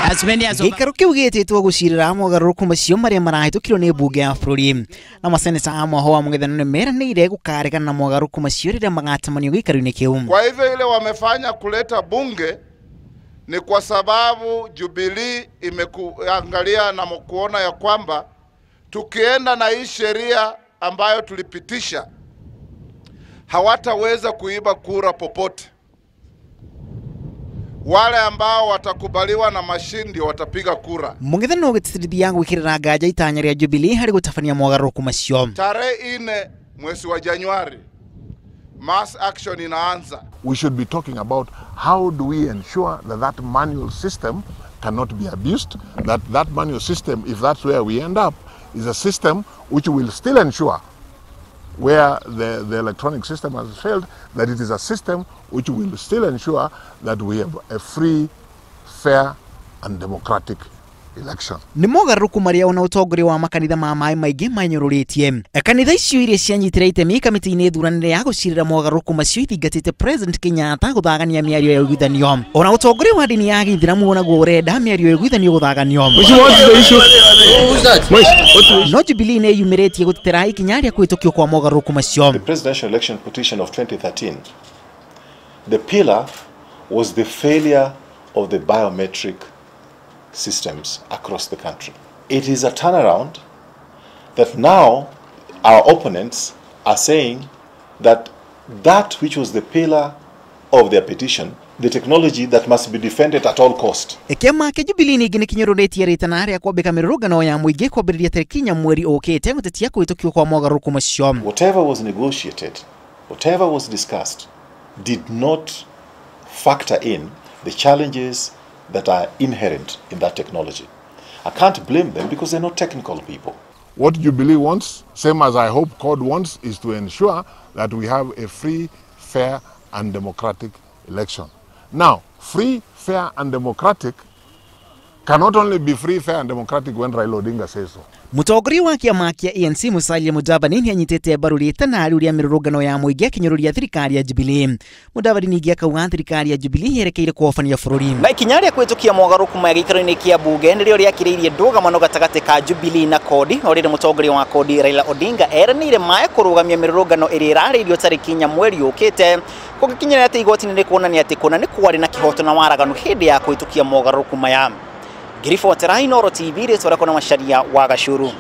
As many as Gĩikaro kĩu gĩtĩtwo gũcirĩra mogarũrũku macio marĩa marahĩtũkirio nĩ mbunge ya bũrũri. Na maseneta a mwahũ wa mũng'ethanĩro nĩ meranĩire gũkaregana na mogarũrũku macio rĩrĩa magatamanio gĩikaro-inĩ kĩu. Kwa hivyo ile wamefanya kuleta bunge ni kwa sababu Jubilee imekuangalia na kuona ya kwamba tukienda na hii sheria ambayo tulipitisha hawataweza kuiba kura popote. Wale ambao watakubaliwa na mashindi watapiga kura. Mũng'ethanĩro ũgĩtĩtĩrithia gwĩkĩrĩra nganja itanya rĩa Jubilee harĩ gũtabania mogarũrũku macio. Tarehe 4 mwezi wa Januari mass action inaanza. We should be talking about how do we ensure that that manual system cannot be abused, that that manual system, if that's where we end up, is a system which will still ensure where the electronic system has failed, that it is a system which will still ensure that we have a free, fair and democratic election. Nĩ mogarũrũku marĩa ona ũtongoria wa makanitha ma maĩ maingĩ manyũrũrĩtie. Kanitha icio iria cianyitire itemi kamĩtĩ-inĩ thuranĩre ya gũcirĩra mogarũrũku macio ithingatĩte President Kenyatta gũthagania mĩario ya ũiguithanio. Ona ũtongoria wa ndini ya gĩithĩramu onaguo ũrenda mĩario ya ũiguithanio gũthaganio. No Jubilee nĩ yumĩrĩtie gũtetera ikinya rĩa kũhĩtũkio kwa mogarũrũku macio. The presidential election petition of 2013, the pillar was the failure of the biometric systems across the country. It is a turnaround that now our opponents are saying that that which was the pillar of their petition, the technology that must be defended at all cost. Kĩama kĩa Jubilee ningĩ nĩ kĩnyũrũrĩtie rĩtana rĩa kwambĩka mĩrũrũngano ya mũingĩ kwambĩrĩria tarĩki 4 mweri ũkĩte gũtetia kũhĩtũkio kwa mogarũrũku macio. Whatever was negotiated, whatever was discussed, did not factor in the challenges that are inherent in that technology. I can't blame them because they're not technical people. What Jubilee wants, same as I hope CORD wants, is to ensure that we have a free, fair and democratic election. Now, free, fair and democratic cannot only be free, fair and democratic when Raila Odinga says so. Mũtongoria wa kĩama kĩa ANC Musalia Mudavadi nĩanyitĩte mbaru rĩtana rĩu rĩa mĩrũrũngano ya mũingĩ akĩnyũrũria thirikari ya Jubilee. Mudavadi ningĩ akauga thirikari ya Jubilee yerekeire kũhobania bũrũri. Na ikinya rĩa kũhĩtũkia mogarũrũku maya gĩikaro-inĩ kĩa mbunge nĩrĩo rĩakĩrĩirie ndũgamano gatagatĩ ka Jubilee na CORD, o rĩrĩ mũtongoria wa CORD Raila Odinga eranĩire maya kũrũgamia mĩrũrũngano ĩrĩa ĩrarĩirio tarĩki 4 mweri ũkĩte kũngĩkinyĩra atĩ igoti nĩ rĩkuonania atĩ kũna nĩ kwarĩ na kĩhoto na waraganu hĩndĩ ya kũhĩtũkia mogarũrũku maya. Ngiribotera Inooro TV rĩtwa rĩakwa na Macharia wa Gacuru.